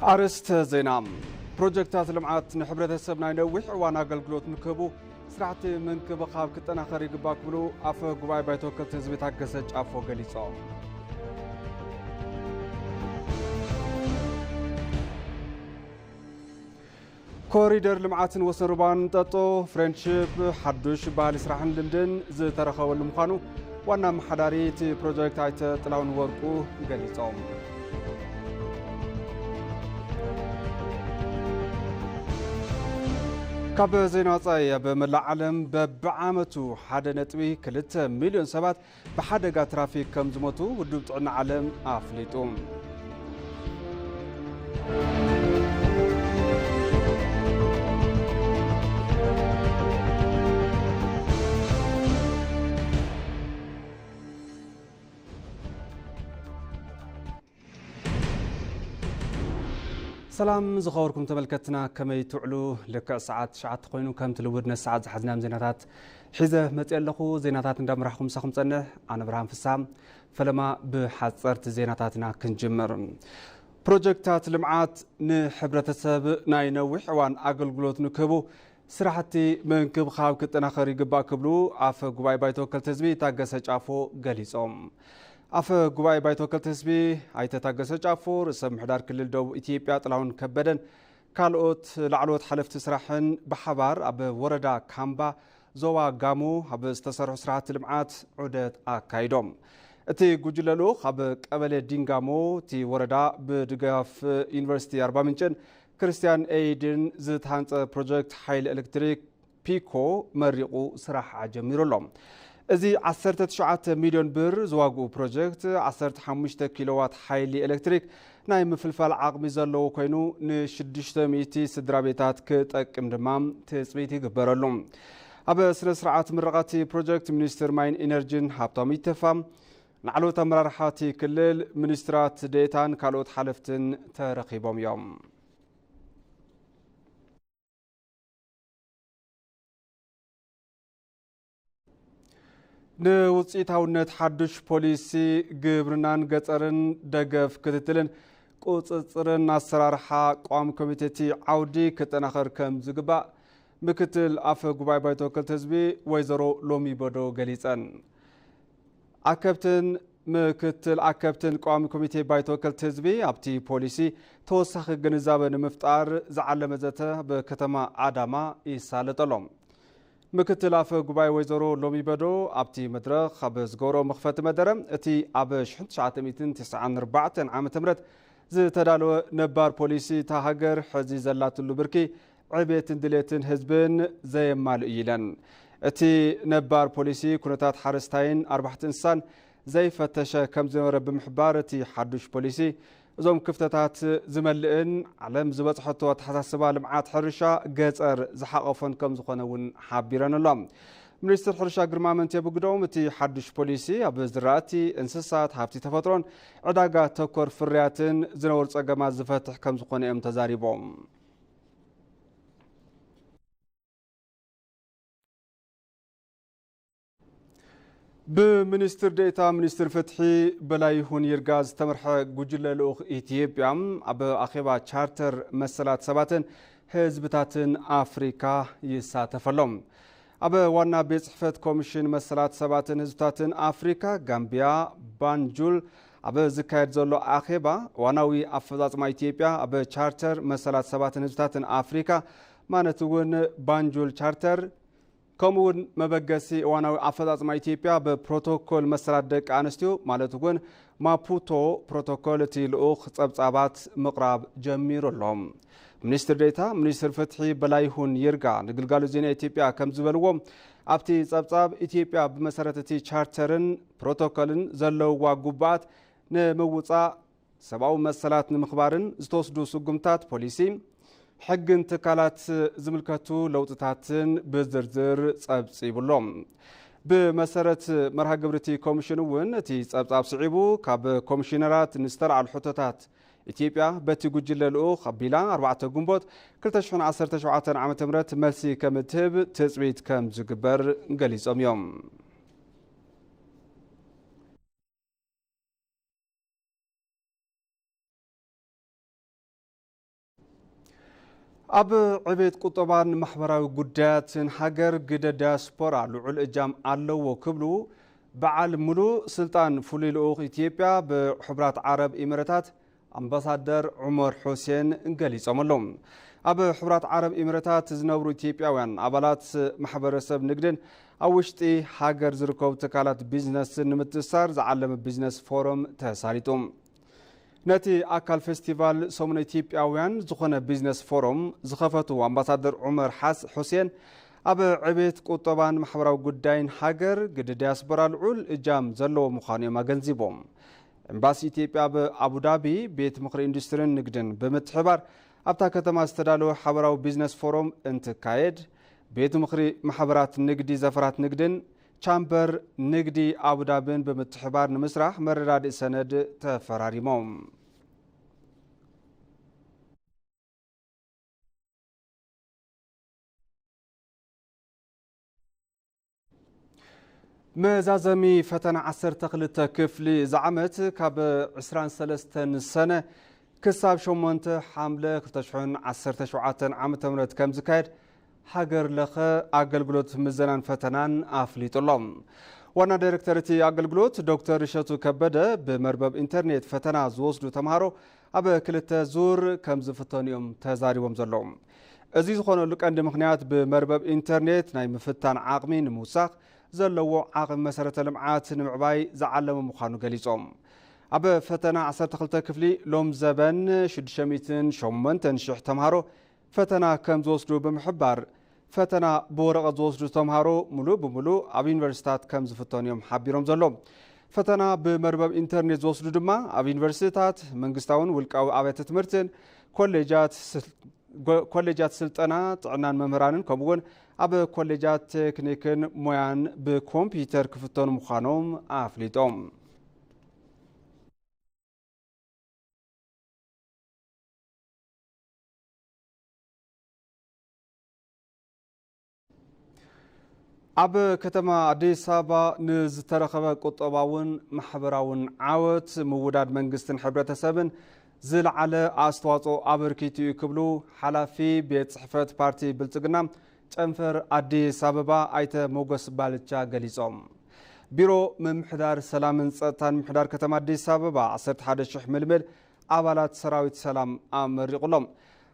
ኣርእስተ ዜና። ፕሮጀክታት ልምዓት ንሕብረተሰብ ናይ ነዊሕ እዋን ኣገልግሎት ንክህቡ ስራሕቲ ምንክብኻብ ክጠናኸር ይግባእ ክብሉ ኣፈ ጉባኤ ባይቶ ወከልቲ ህዝቢ ታገሰ ጫፎ ገሊጾም። ኮሪደር ልምዓትን ወሰን ሩባን እንጠጦ ፍሬንድሺፕ ሓዱሽ ባህሊ ስራሕን ልምድን ዝተረኸበሉ ምዃኑ ዋና ኣመሓዳሪ እቲ ፕሮጀክት ኣይተ ጥላሁን ወርቁ ገሊጾም። ካብ ዜና ወጻኢ፣ ኣብ መላእ ዓለም በብዓመቱ ሓደ ነጥቢ ክልተ ሚልዮን ሰባት ብሓደጋ ትራፊክ ከም ዝሞቱ ውድብ ጥዕና ዓለም ኣፍሊጡ። ሰላም ዝኸበርኩም ተመልከትና፣ ከመይ ትውዕሉ? ልክዕ ሰዓት ትሽዓተ ኮይኑ፣ ከምቲ ልሙድ ነዚ ሰዓት ዝሓዝናዮም ዜናታት ሒዘ መፅየ ኣለኹ። ዜናታት እንዳምራሕኩም ምሳኹም ፀንሕ ኣነ ብርሃን ፍሳ። ፈለማ ብሓፀርቲ ዜናታትና ክንጅምር። ፕሮጀክታት ልምዓት ንሕብረተሰብ ናይ ነዊሕ እዋን ኣገልግሎት ንክህቡ ስራሕቲ ምንክብኻብ ክጠናኸር ይግባእ ክብሉ ኣፈ ጉባኤ ባይቶ ወከልቲ ህዝቢ ታገሰ ጫፎ ገሊጾም። ኣፈ ጉባኤ ባይቶ ወከልቲ ህዝቢ ኣይተ ታገሰ ጫፎ፣ ርእሰ ምሕዳር ክልል ደቡብ ኢትዮጵያ ጥላሁን ከበደን ካልኦት ላዕለዎት ሓለፍቲ ስራሕን ብሓባር ኣብ ወረዳ ካምባ ዞባ ጋሞ ኣብ ዝተሰርሑ ስራሕቲ ልምዓት ዑደት ኣካይዶም። እቲ ጉጅለ ልኡኽ ኣብ ቀበሌ ዲንጋሞ፣ እቲ ወረዳ ብድጋፍ ዩኒቨርሲቲ ኣርባ ምንጭን ክርስቲያን ኤይድን ዝተሃንጸ ፕሮጀክት ሓይሊ ኤሌክትሪክ ፒኮ መሪቑ ስራሕ ኣጀሚሩ ኣሎ። እዚ ዓሰርተ ትሽዓተ ሚልዮን ብር ዝዋግኡ ፕሮጀክት ዓሰርተ ሓሙሽተ ኪሎዋት ሓይሊ ኤሌክትሪክ ናይ ምፍልፋል ዓቕሚ ዘለዎ ኮይኑ፣ ንሽዱሽተ ሚእቲ ስድራ ቤታት ክጠቅም ድማ ትጽቢት ይግበረሉ። ኣብ ስነ ስርዓት ምረቓ እቲ ፕሮጀክት ሚኒስትር ማይን ኢነርጂን ሃብታሙ ኢተፋ፣ ላዕለዎት ኣመራርሓ እቲ ክልል፣ ሚኒስትራት ዴኤታን ካልኦት ሓለፍትን ተረኺቦም እዮም። ንውፅኢታውነት ሓዱሽ ፖሊሲ ግብርናን ገፀርን ደገፍ ክትትልን ቁፅፅርን ኣሰራርሓ ቋሚ ኮሚቴ እቲ ዓውዲ ክጠናኸር ከም ዝግባእ ምክትል ኣፈ ጉባኤ ባይቶ ወከልቲ ህዝቢ ወይዘሮ ሎሚ በዶ ገሊፀን። ኣከብትን ምክትል ኣከብትን ቋሚ ኮሚቴ ባይቶ ወከልቲ ህዝቢ ኣብቲ ፖሊሲ ተወሳኺ ግንዛበ ንምፍጣር ዝዓለመ ዘተ ኣብ ከተማ ኣዳማ ይሳለጥ ኣሎ። ምክትል ኣፈ ጉባኤ ወይዘሮ ሎሚ በዶ ኣብቲ መድረኽ ኣብ ዝገብሮ መኽፈቲ መደረ፣ እቲ ኣብ ሽሕን ትሽዓተ ሚእትን ትስዓን ኣርባዕተን ዓመተ ምህረት ዝተዳለወ ነባር ፖሊሲ እታ ሃገር ሕዚ ዘላትሉ ብርኪ ዕቤትን ድሌትን ህዝብን ዘየማልእ እዩ ኢለን። እቲ ነባር ፖሊሲ ኩነታት ሓረስታይን ኣርባሕቲ እንስሳን ዘይፈተሸ ከም ዝነበረ ብምሕባር፣ እቲ ሓዱሽ ፖሊሲ እዞም ክፍተታት ዝመልእን ዓለም ዝበጽሐቶ ኣተሓሳስባ ልምዓት ሕርሻ ገጸር ዝሓቐፎን ከም ዝኾነ እውን ሓቢረን ኣሎ። ሚኒስትር ሕርሻ ግርማ መንቴ ብግደኦም፣ እቲ ሓዱሽ ፖሊሲ ኣብ ዝራእቲ፣ እንስሳት፣ ሃብቲ ተፈጥሮን ዕዳጋ ተኮር ፍርያትን ዝነበሩ ጸገማት ዝፈትሕ ከም ዝኾነ እዮም ተዛሪቦም። ብሚኒስትር ዴኤታ ሚኒስትር ፍትሒ በላይሁን ይርጋ ዝተመርሐ ጉጅለ ልኡኽ ኢትዮጵያ ኣብ ኣኼባ ቻርተር መሰላት ሰባትን ህዝብታትን ኣፍሪካ ይሳተፍ ኣሎ። ኣብ ዋና ቤት ጽሕፈት ኮሚሽን መሰላት ሰባትን ህዝብታትን ኣፍሪካ ጋምቢያ ባንጁል ኣብ ዝካየድ ዘሎ ኣኼባ፣ እዋናዊ ኣፈጻጽማ ኢትዮጵያ ኣብ ቻርተር መሰላት ሰባትን ህዝብታትን ኣፍሪካ፣ ማለት እውን ባንጁል ቻርተር፣ ከምኡ እውን መበገሲ እዋናዊ ኣፈጻጽማ ኢትዮጵያ ብፕሮቶኮል መሰላት ደቂ ኣንስትዮ፣ ማለት እውን ማፑቶ ፕሮቶኮል፣ እቲ ልኡኽ ጸብጻባት ምቕራብ ጀሚሩ ኣሎ። ሚኒስትር ዴኤታ ሚኒስትር ፍትሒ በላይሁን ይርጋ ንግልጋሎት ዜና ኢትዮጵያ ከም ዝበልዎ፣ ኣብቲ ጸብጻብ፣ ኢትዮጵያ ብመሰረት እቲ ቻርተርን ፕሮቶኮልን ዘለውዋ ግቡኣት ንምውጻእ፣ ሰብኣዊ መሰላት ንምኽባርን ዝተወስዱ ስጉምታት ፖሊሲ፣ ሕግን ትካላት ዝምልከቱ ለውጥታትን ብዝርዝር ጸብጺቡ ኣሎ። ብመሰረት መርሃ ግብሪ እቲ ኮሚሽን እውን፣ እቲ ጸብጻብ ስዒቡ ካብ ኮሚሽነራት ንዝተላዕሉ ሕቶታት፣ ኢትዮጵያ በቲ ጉጅለ ልኡኽ ኣቢላ ኣርባዕተ ግንቦት ክልተ ሽሕን ዓሰርተ ሸውዓተን ዓመተ ምህረት መልሲ ከም እትህብ ትጽቢት ከም ዝግበር ገሊጾም እዮም። ኣብ ዕቤት ቁጠባን ማሕበራዊ ጉዳያትን ሃገር ግደ ዲያስፖራ ልዑል እጃም ኣለዎ ክብሉ በዓል ሙሉእ ስልጣን ፍሉይ ልኡኽ ኢትዮጵያ ብሕቡራት ዓረብ ኢሚረታት ኣምባሳደር ዑመር ሑሴን ገሊጾም ኣለዉ። ኣብ ሕቡራት ዓረብ ኢሚረታት ዝነብሩ ኢትዮጵያውያን ኣባላት ማሕበረሰብ ንግድን ኣብ ውሽጢ ሃገር ዝርከቡ ትካላት ቢዝነስን ንምትእስሳር ዝዓለመ ቢዝነስ ፎረም ተሳሊጡ። ነቲ ኣካል ፌስቲቫል ሰሙነ ኢትዮጵያውያን ዝኾነ ቢዝነስ ፎረም ዝኸፈቱ ኣምባሳደር ዑመር ሓስ-፣ ሑሴን፣ ኣብ ዕቤት ቁጠባን ማሕበራዊ ጉዳይን ሃገር ግዲ ዲያስፖራ ልዑል እጃም ዘለዎ ምዃኑ እዮም ኣገንዚቦም። ኤምባሲ ኢትዮጵያ ኣብ ኣቡዳቢ ቤት ምኽሪ ኢንዱስትሪን ንግድን ብምትሕባር ኣብታ ከተማ ዝተዳለወ ሓበራዊ ቢዝነስ ፎረም እንትካየድ፣ ቤት ምኽሪ ማሕበራት ንግዲ ዘፈራት ንግድን ቻምበር ንግዲ ኣቡዳብን ብምትሕባር ንምስራሕ መረዳድኢ ሰነድ ተፈራሪሞም። መዛዘሚ ፈተና ዓሰርተ ክልተ ክፍሊ እዚ ዓመት ካብ ዕስራን ሰለስተን ሰነ ክሳብ ሸሞንተ ሓምለ ክልተ ሽሕን ዓሰርተ ሸውዓተን ዓመተ ምህረት ከም ዝካየድ ሃገር ለኸ ኣገልግሎት ምዘናን ፈተናን ኣፍሊጡ ኣሎ። ዋና ዳይሬክተር እቲ ኣገልግሎት ዶክተር እሸቱ ከበደ ብመርበብ ኢንተርኔት ፈተና ዝወስዱ ተምሃሮ ኣብ ክልተ ዙር ከም ዝፍተኑ እዮም ተዛሪቦም ዘለዉ። እዚ ዝኾነሉ ቀንዲ ምኽንያት ብመርበብ ኢንተርኔት ናይ ምፍታን ዓቕሚ ንምውሳኽ ዘለዎ ዓቕሚ መሰረተ ልምዓት ንምዕባይ ዝዓለመ ምዃኑ ገሊጾም። ኣብ ፈተና ዓሰርተ ክልተ ክፍሊ ሎም ዘበን ሽዱሽተ ሚእትን ሸሞንተን ሽሕ ተምሃሮ ፈተና ከም ዝወስዱ ብምሕባር፣ ፈተና ብወረቐት ዝወስዱ ተምሃሮ ሙሉእ ብሙሉእ ኣብ ዩኒቨርሲታት ከም ዝፍተኑ እዮም ሓቢሮም ዘለዉ። ፈተና ብመርበብ ኢንተርኔት ዝወስዱ ድማ ኣብ ዩኒቨርሲታት፣ መንግስታውን ውልቃዊ ኣብያተ ትምህርትን፣ ኮሌጃት፣ ስል-፣ ጎ-፣ ኮሌጃት ስልጠና ጥዕናን መምህራንን ከምኡውን ኣብ ኮሌጃት ቴክኒክን ሞያን ብኮምፒውተር ክፍተኑ ምዃኖም ኣፍሊጦም። ኣብ ከተማ ኣዲስ ኣበባ ንዝተረኸበ ቁጠባውን ማሕበራውን ዓወት ምውዳድ መንግስትን ሕብረተሰብን ዝለዓለ ኣስተዋፅኦ ኣበርኪቱ እዩ ክብሉ ሓላፊ ቤት ፅሕፈት ፓርቲ ብልፅግና ጨንፈር ኣዲስ ኣበባ ኣይተ ሞገስ ባልቻ ገሊፆም። ቢሮ ምምሕዳር ሰላምን ፀጥታን ምምሕዳር ከተማ ኣዲስ ኣበባ ዓሰርተ ሓደ ሽሕ ምልምል ኣባላት ሰራዊት ሰላም ኣመሪቑሎም።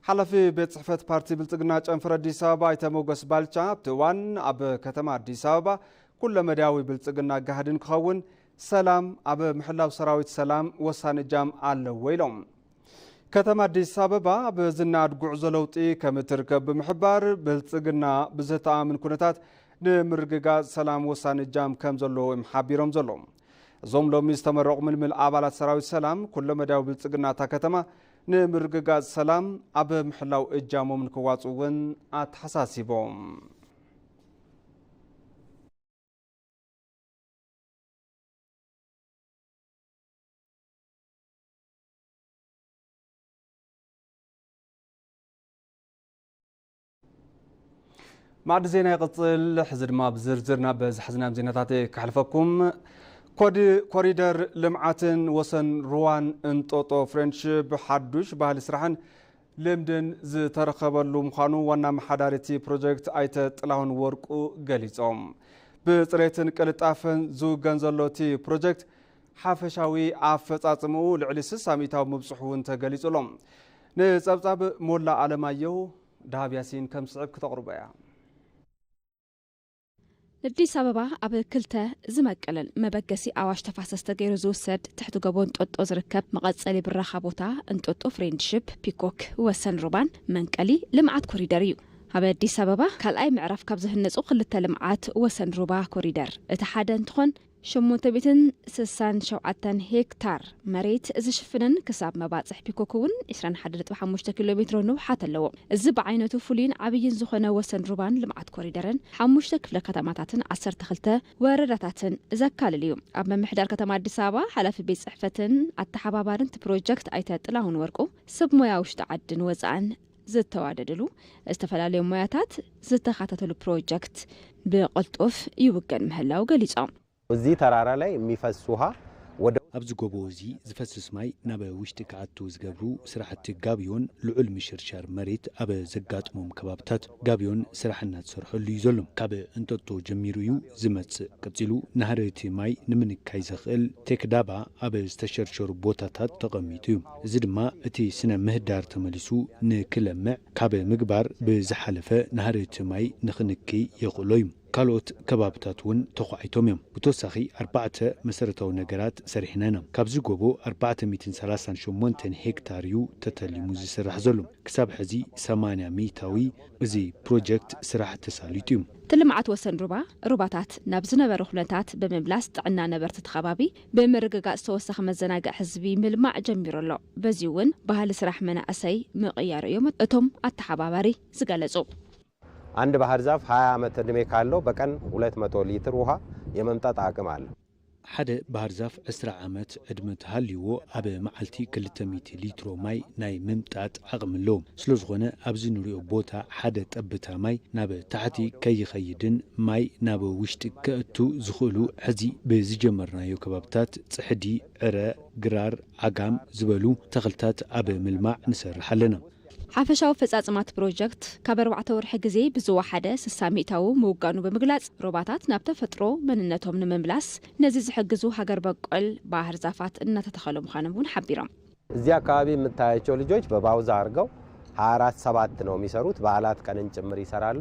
ሓላፊ ቤት ፅሕፈት ፓርቲ ብልፅግና ጨንፈር ኣዲስ ኣበባ ኣይተ ሞገስ ባልቻ ኣብቲ እዋን ኣብ ከተማ ኣዲስ ኣበባ ኩለመዳያዊ ብልፅግና ጋህዲ ንክኸውን ሰላም ኣብ ምሕላው ሰራዊት ሰላም ወሳኒ እጃም ኣለዎ ኢሎም። ከተማ ኣዲስ ኣበባ ኣብ ዝነኣድ ጉዕዞ ለውጢ ከም እትርከብ ብምሕባር፣ ብልፅግና ብዘተኣማምን ኩነታት ንምርግጋፅ ሰላም ወሳኒ እጃም ከም ዘለዎ እዮም ሓቢሮም ዘለዉ። እዞም ሎሚ ዝተመረቑ ምልምል ኣባላት ሰራዊት ሰላም ኩለመዳያዊ ብልፅግና እታ ከተማ ንምርግጋፅ ሰላም ኣብ ምሕላው እጃሞም ንክዋፅኡ እውን ኣተሓሳሲቦም። ማዕዲ ዜና ይቕጽል። ሕዚ ድማ ብዝርዝር ናብ ዝሓዝናዮም ዜናታት ከሕልፈኩም። ኮዲ-፣ ኮሪደር ልምዓትን ወሰን ሩዋን እንጦጦ ፍሬንድሺፕ ሓዱሽ ባህሊ ስራሕን ልምድን ዝተረኸበሉ ምዃኑ ዋና ኣመሓዳሪ እቲ ፕሮጀክት ኣይተ ጥላሁን ወርቁ ገሊጾም። ብጽሬትን ቅልጣፈን ዝውገን ዘሎ እቲ ፕሮጀክት ሓፈሻዊ ኣፈጻጽምኡ ልዕሊ ስሳ ሚእታዊ ምብጽሑ እውን ተገሊጹ ኣሎ። ንጸብጻብ ሞላ ኣለማየሁ፣ ደሃብ ያሲን ከም ዝስዕብ ክተቕርቦ እያ። ኣዲስ ኣበባ ኣብ ክልተ ዝመቀልን መበገሲ ኣዋሽ ተፋሰስ ተገይሩ ዝውሰድ ትሕቲ ጎቦ እንጦጦ ዝርከብ መቐጸሊ ብራኻ ቦታ እንጦጦ ፍሬንድሺፕ፣ ፒኮክ፣ ወሰን ሩባን መንቀሊ ልምዓት ኮሪደር እዩ። ኣብ ኣዲስ ኣበባ ካልኣይ ምዕራፍ ካብ ዝህነጹ ክልተ ልምዓት ወሰን ሩባ ኮሪደር እቲ ሓደ እንትኾን፣ ሸሞንተ ሚእትን ስሳን ሸውዓተን ሄክታር መሬት ዝሽፍንን ክሳብ መባጽሕ ፒኮክ እውን ዕስራን ሓደን ነጥቢ ሓሙሽተ ኪሎ ሜትሮ ንውሓት ኣለዎ። እዚ ብዓይነቱ ፍሉይን ዓብይን ዝኾነ ወሰን ሩባን ልምዓት ኮሪደርን ሓሙሽተ ክፍለ ከተማታትን ዓሰርተ ክልተ ወረዳታትን ዘካልል እዩ። ኣብ ምምሕዳር ከተማ ኣዲስ ኣበባ ሓላፊ ቤት ጽሕፈትን ኣተሓባባርን እቲ ፕሮጀክት ኣይተ ጥላሁን ወርቁ፣ ሰብ ሞያ ውሽጢ ዓድን ወጻእን ዝተዋደድሉ፣ ዝተፈላለዩ ሞያታት ዝተኻተተሉ ፕሮጀክት ብቕልጡፍ ይውገን ምህላው ገሊጾም። እዚህ ተራራ ላይ የሚፈስ ውሃ ወደ ኣብዚ ጎቦ እዚ ዝፈስስ ማይ ናብ ውሽጢ ክኣቱ ዝገብሩ ስራሕቲ ጋብዮን ልዑል ምሽርሻር መሬት ኣብ ዘጋጥሞም ከባብታት ጋብዮን ስራሕ እናተሰርሐሉ እዩ ዘሎ። ካብ እንጠጦ ጀሚሩ እዩ ዝመጽእ። ቀጺሉ ናህሪ እቲ ማይ ንምንካይ ዘኽእል ቴክዳባ ኣብ ዝተሸርሸሩ ቦታታት ተቐሚጡ እዩ። እዚ ድማ እቲ ስነ ምህዳር ተመሊሱ ንክለምዕ ካብ ምግባር ብዝሓለፈ ናህሪ እቲ ማይ ንኽንክይ የኽእሎ እዩ። ካልኦት ከባብታት እውን ተዃዒቶም እዮም። ብተወሳኺ ኣርባዕተ መሰረታዊ ነገራት ሰሪሕና ኢና። ካብዚ ጎቦ ኣርባዕተ ሚእትን ሰላሳን ሸሞንተን ሄክታር እዩ ተተሊሙ ዝስራሕ ዘሎ። ክሳብ ሕዚ ሰማንያ ሚእታዊ እዚ ፕሮጀክት ስራሕ ተሳሊጡ እዩ። እቲ ልምዓት ወሰን ሩባ፣ ሩባታት ናብ ዝነበረ ኩነታት ብምምላስ ጥዕና ነበርቲ እቲ ከባቢ ብምርግጋጽ ተወሳኺ መዘናግዒ ህዝቢ ምልማዕ ጀሚሩ ኣሎ። በዚ እውን ባህሊ ስራሕ መናእሰይ ምቕያሩ እዮም እቶም ኣተሓባባሪ ዝገለጹ። አንድ ባህር ዛፍ ሃያ ዓመት ዕድሜ ካለው በቀን ሁለት መቶ ሊትር ውሃ የመምጠጥ አቅም አለው። ሓደ ባህር ዛፍ ዕስራ ዓመት ዕድመ ተሃልይዎ ኣብ መዓልቲ ክልተ ሚእቲ ሊትሮ ማይ ናይ ምምጣጥ ዓቕሚ ኣለዎ። ስለ ዝኾነ ኣብዚ ንሪኦ ቦታ ሓደ ጠብታ ማይ ናብ ታሕቲ ከይኸይድን ማይ ናብ ውሽጢ ከእቱ ዝኽእሉ ሕዚ ብዝጀመርናዮ ከባብታት ጽሕዲ፣ ዕረ፣ ግራር፣ ዓጋም ዝበሉ ተኽልታት ኣብ ምልማዕ ንሰርሕ ኣለና። ሓፈሻዊ ኣፈጻጽማ እቲ ፕሮጀክት ካብ ኣርባዕተ ወርሒ ግዜ ብዝወሓደ ስሳ ሚእታዊ ምውጋኑ ብምግላጽ፣ ሩባታት ናብ ተፈጥሮ መንነቶም ንምምላስ ነዚ ዝሕግዙ ሃገር በቆል ባህር ዛፋት እናተተኸሉ ምዃኖም እውን ሓቢሮም። እዚህ አካባቢ የምታያቸው ልጆች በባውዛ አድርገው ሃያ አራት ሰባት ነው የሚሰሩት። በዓላት ቀንን ጭምር ይሰራሉ።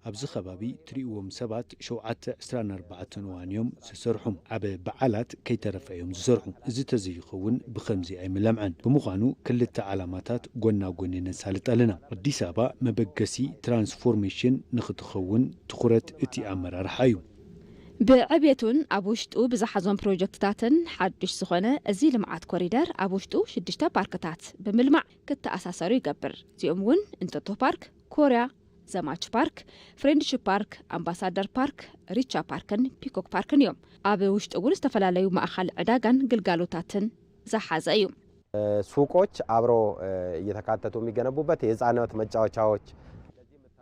ኣብዚ ከባቢ ትርእይዎም ሰባት ሸውዓተ ዕስራን ኣርባዕተን እዋን እዮም ዝሰርሑ። ኣብ በዓላት ከይተረፈ እዮም ዝሰርሑ። እዚ ተዘይኸውን ብኸምዚ ኣይምለምዐን። ብምዃኑ ክልተ ዓላማታት ጎና ጎኒ ነሳልጥ ኣለና። ኣዲስ ኣበባ መበገሲ ትራንስፎርሜሽን ንኽትኸውን ትኹረት እቲ ኣመራርሓ እዩ። ብዕብየቱን ኣብ ውሽጡ ብዝሓዞም ፕሮጀክትታትን ሓዱሽ ዝኾነ እዚ ልምዓት ኮሪደር ኣብ ውሽጡ ሽዱሽተ ፓርክታት ብምልማዕ ክተኣሳሰሩ ይገብር። እዚኦም እውን እንጦጦ ፓርክ፣ ኮርያ፣ ዘማች ፓርክ፣ ፍሬንድሺፕ ፓርክ፣ ኣምባሳደር ፓርክ፣ ሪቻ ፓርክን ፒኮክ ፓርክን እዮም። ኣብ ውሽጡ እውን ዝተፈላለዩ ማእኸል ዕዳጋን ግልጋሎታትን ዝሓዘ እዩ። ሱቆች አብሮ እየተካተቱ የሚገነቡበት የህፃናት መጫወቻዎች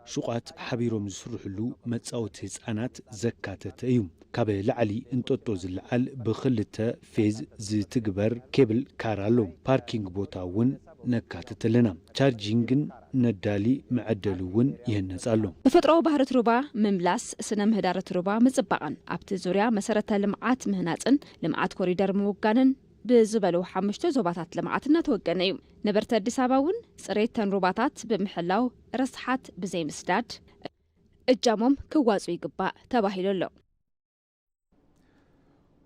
ሹቓት ሓቢሮም ዝስርሕሉ መጻወቲ ህጻናት ዘካተተ እዩ። ካብ ላዕሊ እንጦጦ ዝለዓል ብኽልተ ፌዝ ዝትግበር ኬብል ካር ኣሎ። ፓርኪንግ ቦታ እውን ነካትት ኣለና። ቻርጂንግን ነዳሊ መዐደሊ እውን ይህነጽ ኣሎ። ተፈጥሮዊ ባህርት ሩባ ምምላስ፣ ስነ ምህዳርት ሩባ ምጽባቕን ኣብቲ ዙርያ መሰረተ ልምዓት ምህናጽን ልምዓት ኮሪደር ምውጋንን ብዝበሉ ሓሙሽተ ዞባታት ልምዓት እናተወገነ እዩ። ነበርቲ ኣዲስ ኣበባ እውን ጽሬተን ሩባታት ብምሕላው ረስሓት ብዘይምስዳድ እጃሞም ክዋጹ ይግባእ ተባሂሉ ኣሎ።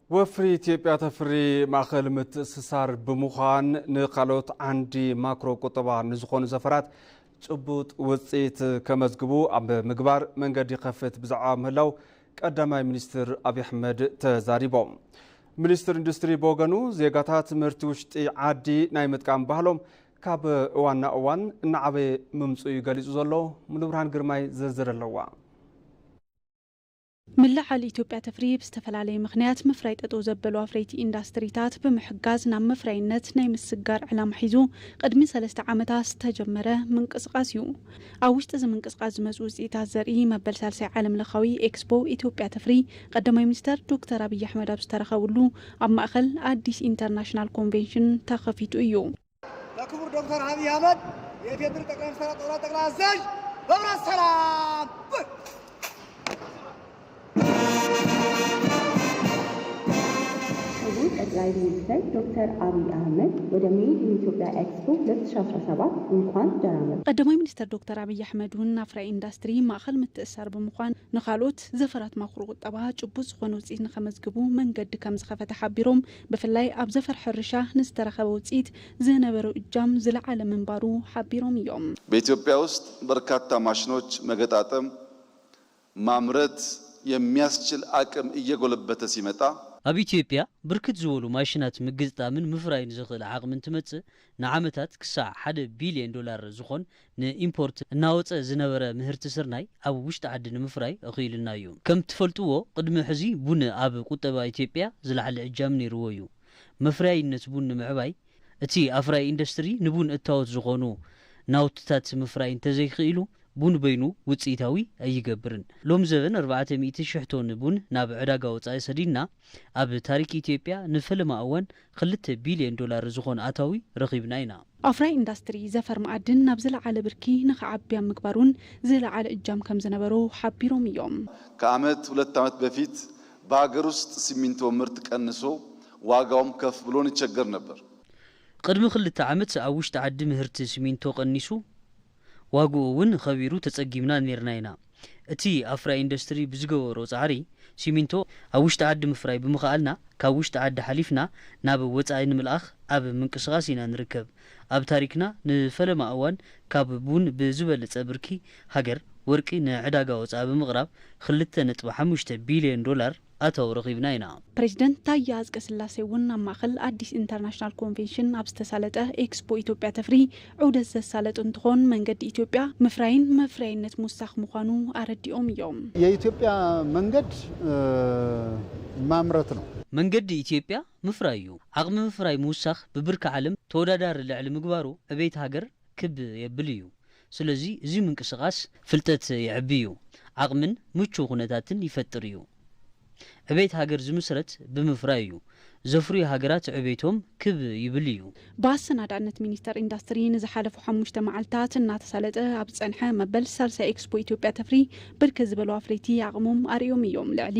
ወፍሪ ኢትዮጵያ ተፍሪ ማእኸል ምትእስሳር ብምዃን ንካልኦት ዓንዲ ማክሮ ቁጠባ ንዝኾኑ ዘፈራት ጭቡጥ ውፅኢት ከመዝግቡ ኣብ ምግባር መንገዲ ከፍት ብዛዕባ ምህላው ቀዳማይ ሚኒስትር ኣብይ ኣሕመድ ተዛሪቦም። ሚኒስትር ኢንዱስትሪ ብወገኑ ዜጋታት ምህርቲ ውሽጢ ዓዲ ናይ ምጥቃም ባህሎም ካብ እዋን ናብ እዋን እናዓበየ ምምፅኡ እዩ ገሊፁ ዘሎ። ሙሉብርሃን ግርማይ ዝርዝር ኣለዋ። ምልዓል ኢትዮጵያ ተፍሪ ብዝተፈላለየ ምኽንያት ምፍራይ ጠጠው ዘበሉ ኣፍረይቲ ኢንዳስትሪታት ብምሕጋዝ ናብ ምፍራይነት ናይ ምስግጋር ዕላማ ሒዙ ቅድሚ ሰለስተ ዓመታት ዝተጀመረ ምንቅስቓስ እዩ። ኣብ ውሽጢ እዚ ምንቅስቓስ ዝመፁ ውፅኢታት ዘርኢ መበል ሳልሳይ ዓለም ለኻዊ ኤክስፖ ኢትዮጵያ ተፍሪ ቀዳማይ ሚኒስተር ዶክተር ኣብይ ኣሕመድ ኣብ ዝተረኸብሉ ኣብ ማእኸል ኣዲስ ኢንተርናሽናል ኮንቬንሽን ተኸፊቱ እዩ። ለክቡር ዶክተር አብይ አህመድ የኢፌዴሪ ጠቅላይ ሚኒስትር ጦር ጠቅላይ አዛዥ መብራት ሰላም። ክቡር ጠቅላይ ሚኒስትር ዶክተር አብይ አህመድ ወደ ሜድ ኢን ኢትዮጵያ ኤክስፖ ሁለት ሺ አስራ ሰባት እንኳን ደህና መጡ። ቀዳማይ ሚኒስትር ዶክተር አብይ አህመድ እውን ኣፍራይ ኢንዳስትሪ ማእኸል ምትእሳር ብምዃን ንኻልኦት ዘፈራት ማክሮ ቁጠባ ጭቡጥ ዝኾነ ውፅኢት ንኸመዝግቡ መንገዲ ከም ዝኸፈተ ሓቢሮም፣ ብፍላይ ኣብ ዘፈር ሕርሻ ንዝተረኸበ ውፅኢት ዝነበረው እጃም ዝለዓለ ምንባሩ ሓቢሮም እዮም። በኢትዮጵያ ውስጥ በርካታ ማሽኖች መገጣጠም፣ ማምረት የሚያስችል አቅም እየጎለበተ ሲመጣ፣ ኣብ ኢትዮጵያ ብርክት ዝበሉ ማሽናት ምግጥጣምን ምፍራይን ዘኽእል ዓቕሚ እንትመጽእ፣ ንዓመታት ክሳዕ ሓደ ቢልዮን ዶላር ዝኾን ንኢምፖርት እናወጸ ዝነበረ ምህርቲ ስርናይ ኣብ ውሽጢ ዓዲ ንምፍራይ ኣኽኢሉና እዩ። ከም ትፈልጥዎ፣ ቅድሚ ሕዚ ቡን ኣብ ቁጠባ ኢትዮጵያ ዝለዓለ እጃም ነይርዎ እዩ። መፍረያይነት ቡን ንምዕባይ፣ እቲ ኣፍራይ ኢንዱስትሪ ንቡን እታወት ዝኾኑ ናውትታት ምፍራይ እንተዘይክኢሉ፣ ቡን በይኑ ውፅኢታዊ ኣይገብርን። ሎም ዘበን ኣርባዕተ ሚእቲ ሽሕ ቶን ቡን ናብ ዕዳጋ ወፃኢ ሰዲድና፣ ኣብ ታሪክ ኢትዮጵያ ንፈለማ እዋን ክልተ ቢልዮን ዶላር ዝኾን ኣታዊ ረኺብና ኢና። ኣፍራይ ኢንዳስትሪ ዘፈር መኣድን ናብ ዝለዓለ ብርኪ ንኽዓቢ ኣብ ምግባር እውን ዝለዓለ እጃም ከም ዝነበሮ ሓቢሮም እዮም። ከዓመት ሁለት ዓመት በፊት በሀገር ውስጥ ሲሚንቶ ምርት ቀንሶ ዋጋውም ከፍ ብሎ ንቸገር ነበር። ቅድሚ ክልተ ዓመት ኣብ ውሽጢ ዓዲ ምህርቲ ሲሚንቶ ቀኒሱ፣ ዋግኡ እውን ኸቢሩ ተጸጊምና ኔርና ኢና። እቲ ኣፍራይ ኢንዱስትሪ ብዝገበሮ ጻዕሪ፣ ሲሚንቶ ኣብ ውሽጢ ዓዲ ምፍራይ ብምኽኣልና፣ ካብ ውሽጢ ዓዲ ሓሊፍና ናብ ወጻኢ ንምልኣኽ ኣብ ምንቅስቓስ ኢና ንርከብ። ኣብ ታሪክና ንፈለማ እዋን ካብ ቡን ብዝበለጸ ብርኪ ሃገር ወርቂ ንዕዳጋ ወጻኢ ብምቕራብ ክልተ ነጥቢ ሓሙሽተ ቢልዮን ዶላር ኣታዊ ረኺብና ኢና። ፕሬዚደንት ታየ ኣፅቀስላሴ እውን ኣብ ማእኸል ኣዲስ ኢንተርናሽናል ኮንቬንሽን ኣብ ዝተሳለጠ ኤክስፖ ኢትዮጵያ ተፍሪ ዑደት ዘሳለጡ እንትኾን መንገዲ ኢትዮጵያ ምፍራይን መፍረያይነት ምውሳኽ ምዃኑ ኣረዲኦም እዮም። የኢትዮጵያ መንገድ ማምረት ነው። መንገዲ ኢትዮጵያ ምፍራይ እዩ። ዓቕሚ ምፍራይ ምውሳኽ ብብርኪ ዓለም ተወዳዳሪ ልዕሊ ምግባሩ ዕቤት ሃገር ክብ የብል እዩ። ስለዚ እዚ ምንቅስቓስ ፍልጠት የዕቢ እዩ፣ ዓቕምን ምቹው ኩነታትን ይፈጥር እዩ። ዕቤት ሃገር ዝምስረት ብምፍራይ እዩ። ዘፍርዩ ሃገራት ዕቤቶም ክብ ይብል እዩ። ብኣሰናዳእነት ሚኒስተር ኢንዳስትሪ ንዝሓለፉ ሓሙሽተ መዓልታት እናተሳለጠ ኣብ ዝጸንሐ መበል ሳልሳይ ኤክስፖ ኢትዮጵያ ተፍሪ ብርክት ዝበሉ ኣፍረይቲ ዓቕሞም ኣርእዮም እዮም። ልዕሊ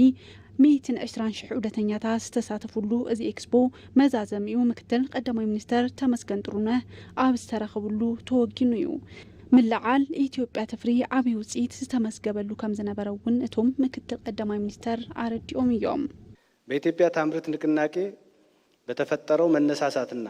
ሚእትን ዕስራን ሽሕ ዑደተኛታት ዝተሳተፉሉ እዚ ኤክስፖ መዛዘሚኡ ምክትል ቀዳማይ ሚኒስተር ተመስገን ጥሩነህ ኣብ ዝተረኸብሉ ተወጊኑ እዩ። ምልዓል ኢትዮጵያ ተፍሪ ዓብዪ ውፅኢት ዝተመስገበሉ ከም ዝነበረ እውን እቶም ምክትል ቀዳማይ ሚኒስተር ኣረዲኦም እዮም። በኢትዮጵያ ታምርት ንቅናቄ በተፈጠረው መነሳሳትና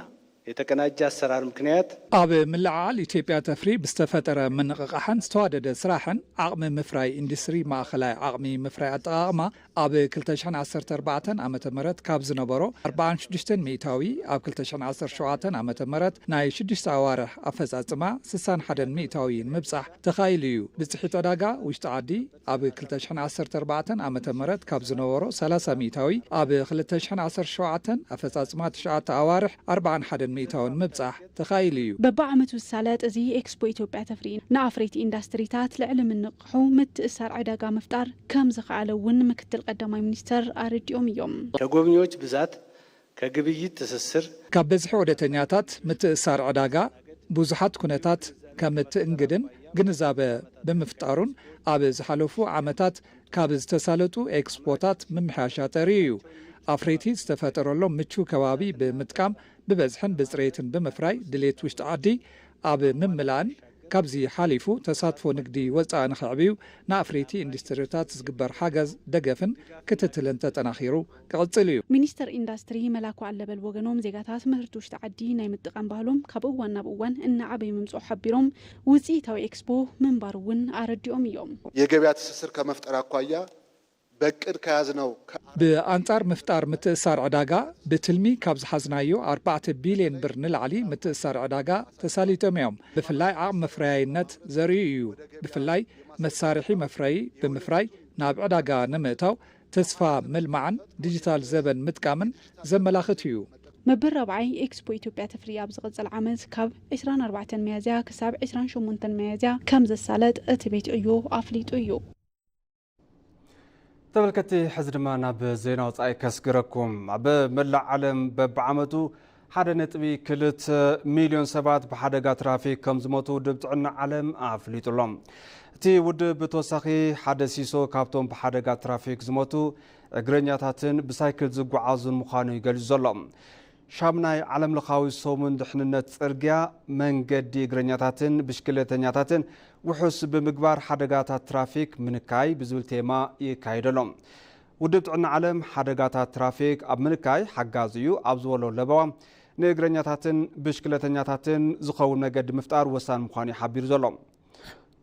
የተቀናጀ አሰራር ምክንያት ኣብ ምልዕዓል ኢትዮጵያ ተፍሪ ብዝተፈጠረ ምንቕቓሕን ዝተዋደደ ስራሕን ዓቕሚ ምፍራይ ኢንዱስትሪ ማእኸላይ ዓቕሚ ምፍራይ ኣጠቓቕማ ኣብ ክልተ ሽሕን ዓሰርተ ኣርባዕተን ዓመተ ምህረት ካብ ዝነበሮ ኣርባዓን ሽዱሽተን ሚእታዊ ኣብ ክልተ ሽሕን ዓሰርተ ሸውዓተን ዓመተ ምህረት ናይ ሽዱሽተ ኣዋርሕ ኣፈፃፅማ ስሳን ሓደን ሚእታዊ ንምብፃሕ ተኻኢሉ እዩ። ብፅሒት ዕዳጋ ውሽጢ ዓዲ ኣብ ክልተ ሽሕን ዓሰርተ ኣርባዕተን ዓመተ ምህረት ካብ ዝነበሮ ሰላሳ ሚእታዊ ኣብ ክልተ ሽሕን ዓሰርተ ሸውዓተን ኣፈፃፅማ ትሽዓተ ኣዋርሕ ኣርባዓን ሓደን ሚእታዊ ንምብፃሕ ተኻኢሉ እዩ። በብዓመቱ ዝሳለጥ እዚ ኤክስፖ ኢትዮጵያ ተፍሪ ንኣፍረይቲ ኢንዳስትሪታት ልዕሊ ምንቕሑ ምትእስሳር ዕዳጋ ምፍጣር ከም ዝኸኣለ እውን ምክትል ቀዳማይ ሚኒስተር ኣረዲኦም እዮም። ተጎብኚዎች ብዛት ከግብይት ትስስር ካብ በዝሒ ዑደተኛታት ምትእስሳር ዕዳጋ ብዙሓት ኩነታት ከም እትእንግድን ግንዛበ ብምፍጣሩን ኣብ ዝሓለፉ ዓመታት ካብ ዝተሳለጡ ኤክስፖታት ምምሕያሽ ኣጠርዩ እዩ። ኣፍረይቲ ዝተፈጠረሎም ምቹው ከባቢ ብምጥቃም ብበዝሕን ብፅሬትን ብምፍራይ ድሌት ውሽጢ ዓዲ ኣብ ምምላእን ካብዚ ሓሊፉ ተሳትፎ ንግዲ ወፃኢ ንኸዕብዩ ንኣፍረይቲ ኢንዱስትሪታት ዝግበር ሓገዝ፣ ደገፍን ክትትልን ተጠናኺሩ ክቕፅል እዩ። ሚኒስትር ኢንዳስትሪ መላኩ ኣለበል ወገኖም ዜጋታት ምህርቲ ውሽጢ ዓዲ ናይ ምጥቃም ባህሎም ካብ እዋን ናብ እዋን እናዓበየ ምምፅኡ ሓቢሮም ውፅኢታዊ ኤክስፖ ምንባሩ እውን ኣረዲኦም እዮም። የገበያ ትስስር ከመፍጠር ኣኳያ በቅድ ከያዝነው ብኣንጻር ምፍጣር ምትእስሳር ዕዳጋ ብትልሚ ካብ ዝሓዝናዮ ኣርባዕተ ቢልዮን ብር ንላዕሊ ምትእስሳር ዕዳጋ ተሳሊጦም እዮም። ብፍላይ ዓቕሚ መፍረያይነት ዘርእዩ እዩ። ብፍላይ መሳርሒ መፍረዪ ብምፍራይ ናብ ዕዳጋ ንምእታው ተስፋ ምልማዕን ዲጂታል ዘበን ምጥቃምን ዘመላኽት እዩ። መበል ራብዓይ ኤክስፖ ኢትዮጵያ ተፍሪ ኣብ ዝቕፅል ዓመት ካብ ዕስራን ኣርባዕተን ሚያዝያ ክሳብ ዕስራን ሸሞንተን ሚያዝያ ከም ዘሳለጥ እቲ ቤት ዕዮ ኣፍሊጡ እዩ። ተመልከቲ ሕዚ ድማ ናብ ዜና ወፃኢ ከስግረኩም። ኣብ መላእ ዓለም በብዓመቱ ሓደ ነጥቢ ክልተ ሚልዮን ሰባት ብሓደጋ ትራፊክ ከም ዝሞቱ ውድብ ጥዕና ዓለም ኣፍሊጡ ኣሎ። እቲ ውድብ ብተወሳኺ ሓደ ሲሶ ካብቶም ብሓደጋ ትራፊክ ዝሞቱ እግረኛታትን ብሳይክል ዝጓዓዙን ምዃኑ እዩ ገሊጹ ዘሎ። ሻምናይ ዓለምለኻዊ ሰሙን ድሕንነት ጽርግያ፣ መንገዲ እግረኛታትን ብሽክለተኛታትን ውሑስ ብምግባር ሓደጋታት ትራፊክ ምንካይ ብዝብል ቴማ ይካየድ ኣሎ። ውድብ ጥዕና ዓለም ሓደጋታት ትራፊክ ኣብ ምንካይ ሓጋዚ እዩ ኣብ ዝበሎ ለበዋ፣ ንእግረኛታትን ብሽክለተኛታትን ዝኸውን መገዲ ምፍጣር ወሳኒ ምዃኑ እዩ ሓቢሩ ዘሎ።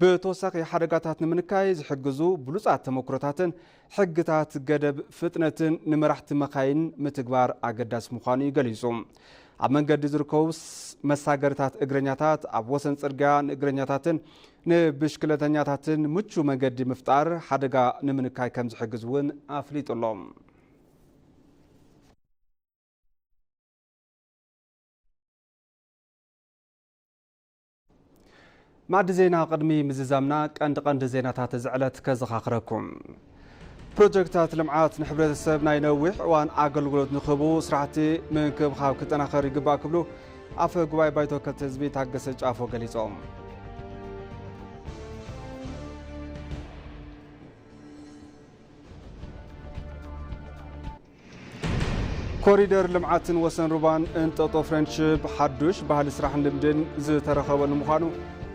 ብተወሳኺ ሓደጋታት ንምንካይ ዝሕግዙ ብሉጻት ተመክሮታትን ሕግታት ገደብ ፍጥነትን ንመራሕቲ መኻይን ምትግባር ኣገዳሲ ምዃኑ እዩ ገሊጹ። ኣብ መንገዲ ዝርከቡ መሳገርታት እግረኛታት፣ ኣብ ወሰን ጽርግያ ንእግረኛታትን ንብሽክለተኛታትን ምቹ መንገዲ ምፍጣር ሓደጋ ንምንካይ ከም ዝሕግዝ እውን ኣፍሊጡ ኣሎ። ማዕዲ ዜና ቅድሚ ምዝዛምና ቀንዲ ቀንዲ ዜናታት እዚ ዕለት ከዘኻኽረኩም። ፕሮጀክታት ልምዓት ንሕብረተሰብ ናይ ነዊሕ እዋን ኣገልግሎት ንክህቡ ስራሕቲ ምንክብኻብ ክጠናኸር ይግባእ ክብሉ ኣፈ ጉባኤ ባይቶ ከብቲ ህዝቢ ታገሰ ጫፎ ገሊጾም። ኮሪደር ልምዓትን ወሰን ሩባን እንጠጦ ፍሬንድሽፕ ሓዱሽ ባህሊ ስራሕን ልምድን ዝተረኸበሉ ምዃኑ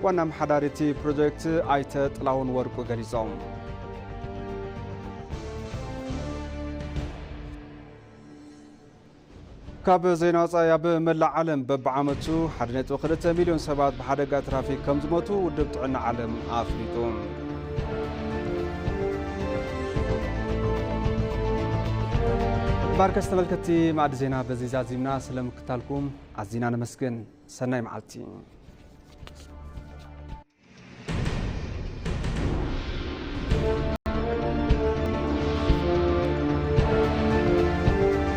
ዋና ኣመሓዳሪ እቲ ፕሮጀክት ኣይተ ጥላሁን ወርቁ ገሊጾም። ካብ ዜና ወጻኢ፣ ኣብ መላእ ዓለም በብዓመቱ ሓደ ነጥቢ ክልተ ሚልዮን ሰባት ብሓደጋ ትራፊክ ከም ዝሞቱ ውድብ ጥዕና ዓለም ኣፍሊጡ። ባርከስ ተመልከትቲ ማዕዲ ዜና በዚ ዛዚምና ስለምክታልኩም ኣዚና ነመስግን። ሰናይ መዓልቲ።